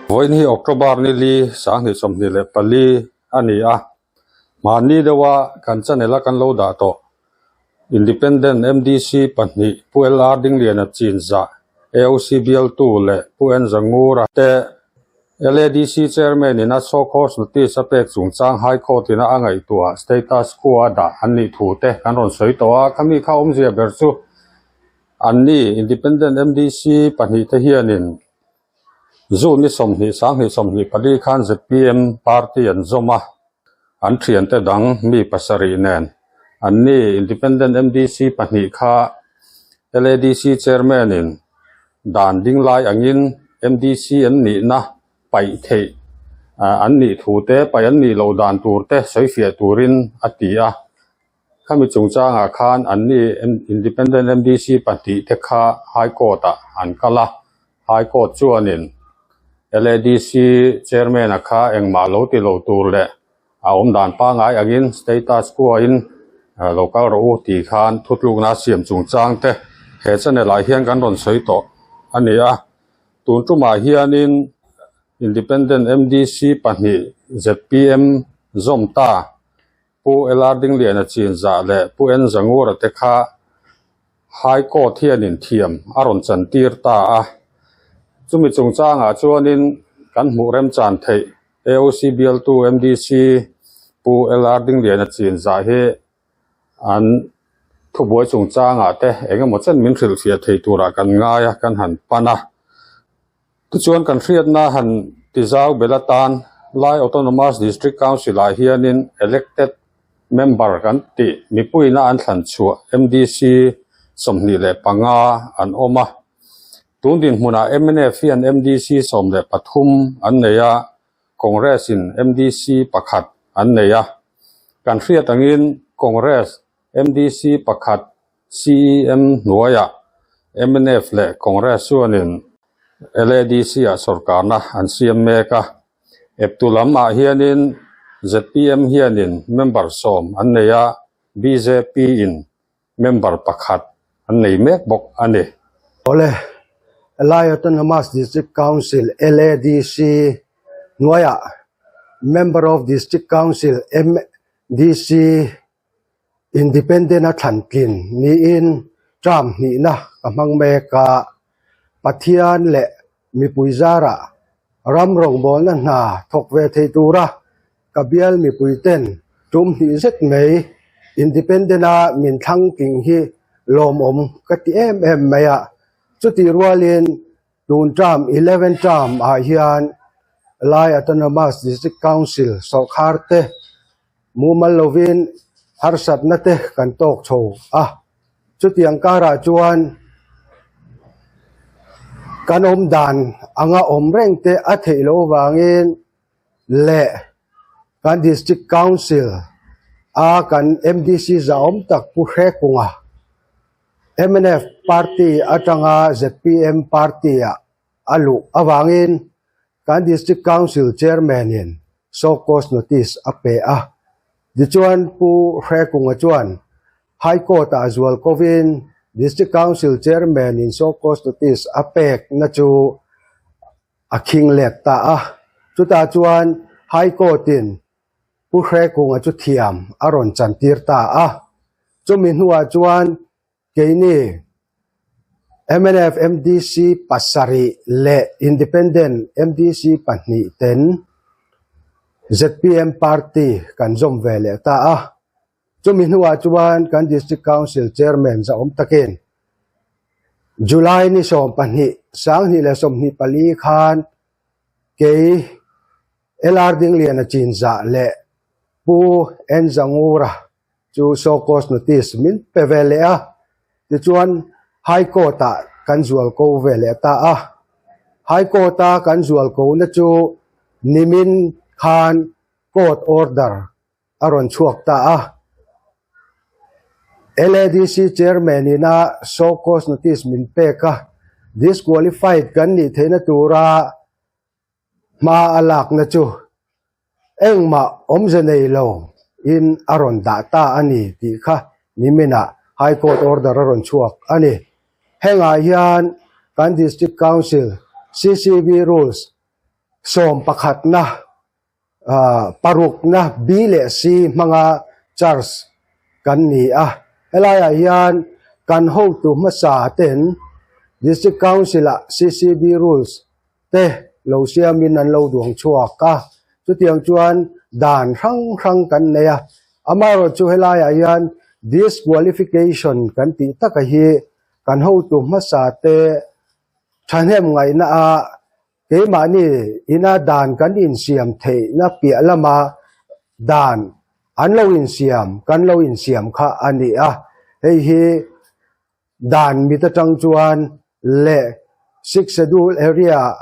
Vawiin hi October ni li 2024 a ni a, mahni deuha kan channel a kan lo dah tawh Independent MDC pahnih Pu LR Dingliana Chinzah, AOC bialtu leh Pu N Zangura te LADC Chairman in a show cause notice a pek chungchang High Court in a a ngaihtuah status quo a dah an nih thu te kan rawn sawi tawh a, khami kha awmzia ber chu anni Independent MDC pahnihte hianin June ni 20 2024 khan zpm party an zawm a, an thiante dang mi pasarih nen anni Independent MDC pahnih kha LADC Chairman in Dan ding lai angin MDC an nihna paih theih an nih thu te, paih an nih loh dan tur te sawifiah turin a ti a. Khami chungchangah khan anni Independent MDC pahnih te kha High Court ah an kal a, High Court chuanin LADC Chairman-a kha engmah lo ti lo tur leh A awm dan pangngai angin status quo in lo kal rawh u tih khan thutlukna a siam chungchang te he channel ah hian kan rawn sawi tawh a ni a. Tun tumah hianin Independent MDC pahnih zpm zawm ta Pu LR Dingliana Chinzah leh Pu N Zangura te kha High Court hianin thiam a rawn chantir ta a. Chumi chungchangah chuanin kan hmuh remchan theih AOC bialtu MDC Pu LR Dingliana Chinzah hi an thubuai chungchangah te eng emaw chen min hrilhfiah thei turah kan ngai a, kan han pan a. Tichuan kan hriatna han tizau bel atan Lai Autonomous District Council-ah hianin elected member kan tih mipuina an thlan chhuah MDC 25 an awm a. Tun dinhmunah mnf hian MDC 13 an nei a, Congress in MDC pakhat an nei a. Kan hriat angin Congress MDC pakhat CEM hnuaiah mnf leh Congress chuanin LADC ah sawrkarna an siam mek a. Eptu lamah hianin zpm hianin member sawm an nei a, bjp in member pakhat an nei mek bawk a ni. Awle, Lai Autonomous District Council, LADC, hnuaiah Member of District Council, MDC, Independent a thlan tlin niin term hnihna ka hmang mek a, Pathian leh mipui zarah ram rawngbawlna hna thawk ve thei tura ka bial mipui ten tum hnih zet mai Independent a min thlang tling hi lawmawm ka ti em em mai a, chutih rualin tun term eleven term ah hian Lai Autonomous District Council sawrkhar te Mumal lovin harsatna te kan tawk chho a, chutiang karah chuan kan awm dan anga awm reng te a theih loh vangin leh kan District Council a kan MDC zahawm tak Pu Hrekunga mnf party atanga zpm party ah a luh avangin Kan District Council Chairman-in show cause notice a pe a. Tichuan Pu Hrekunga chuan High Court-ah zual kovin District Council Chairman-in show cause notice a pekna chu a khing let ta a. Chutah chuan High Court-in Pu Hrekunga chu thiam a rawn chantir ta a. Chumi hnuah chuan Keini mnf MDC pasarih leh Independent MDC pahnih ten zpm party kan zawm ve leh ta a. Chumi hnuah chuan kan District Council Chairman zahawm takin July ni 12, 2024 khan kei LR Dingliana Chinzah leh Pu N Zangura Chu show cause notice min pe ve leh a, tichuan High Court ah kan zual ko ve leh ta a. High Court a kan zual ko na chu nimin khan court order a rawn chhuak ta a. LADC Chairman ina show cause notice min pek a, disqualified kan nih theihna tura Hma a lakna chu engmah awmze nei lo in a rawn dah ta a ni tih kha niminah High Court order a rawn chhuak a ni. Hengah hian kan District Council CCB Rules. Sawmpakhatna, parukna B leh C hmanga charge kan ni a. Helaiah hian kan hotu hmasa ten District Council-ah CCB rules te lo siamin an lo duang chhuak a. Chutiang chuan dan hrang hrang kan nei a. Amaherawhchu helaiah hian disqualification kan tih taka hi kan hotu hmasa te thahnem ngaihna a Keimahni ina dan kan insiam theihna piah lama dan an lo insiam, kan lo insiam kha a ni a. Hei hi dan mit atang chuan leh Sixth Schedule Area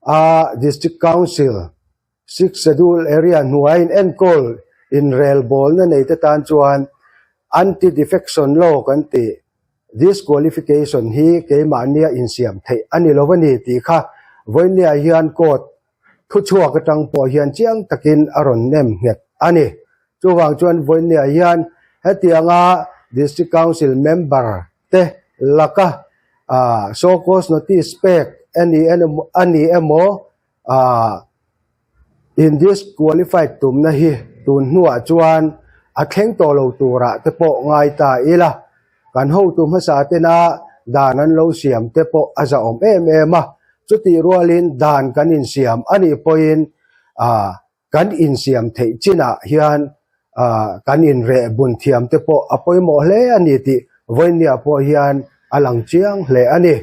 a District Council, Sixth Schedule Area hnuaiin enkawl inrelbawlna neite tan chuan Anti-Defection Law kan tih Disqualification hi keimahnia insiam theih a ni lo a ni tih kha vawinia hian court thuchhuak atang pawh hian chiang takin a rawn nem nghet a ni. Chuvang chuan vawinia hian hetianga District Council member te laka show cause notice pek a ni a ni emaw In disqualified tumna hi tun hnuah chuan a thleng tawh lo turah te pawh ngai ta ila, kan hotu hmasa tena dan an lo siam te pawh a zahawm em em a, chutih rualin dan kan insiam a nih pawhin kan insiam theih chinah hian kan inreh bun thiam te pawh a pawimawh hle a ni tih vawinia pawh hian a lang chiang hle a ni.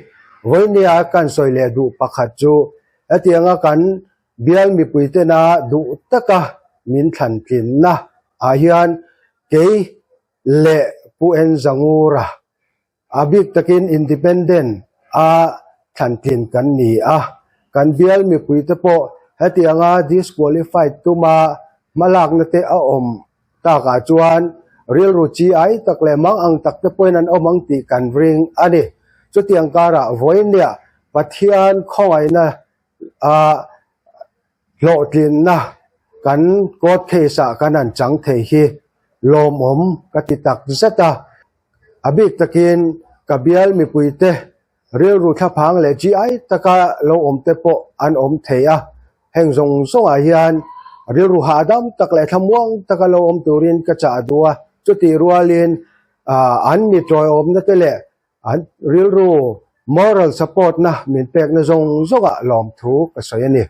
Vawinia kan sawi leh duh pakhat chu hetianga kan bial mipui tena duh taka min thlan tlinna ah hian kei leh Pu Enzangura A bik takin Independent a thlantlin kan ni a, kan bial mipuite pawh hetianga disqualified tuma hmalakna te a awm takah chuan rilru chi ai tak leh mang ang tak te pawhin an awm ang tih kan ring a ni. Chutiang karah vawinia Pathian khawngaihna a hlawhtlinna kan court case ah kan han chang thei hi lawmawm ka ti tak zet a. A bik takin ka bial mipuite rilru thlaphang leh chi ai taka lo awm te pawh an awm thei a, heng zawng zawngah hian rilru hahdam tak leh thlamuang taka lo awm turin ka chah duh a, chutih rualin an mi tawiawmna te leh an rilru moral support na min pekna zawng zawngah lawmthu ka sawi a ni.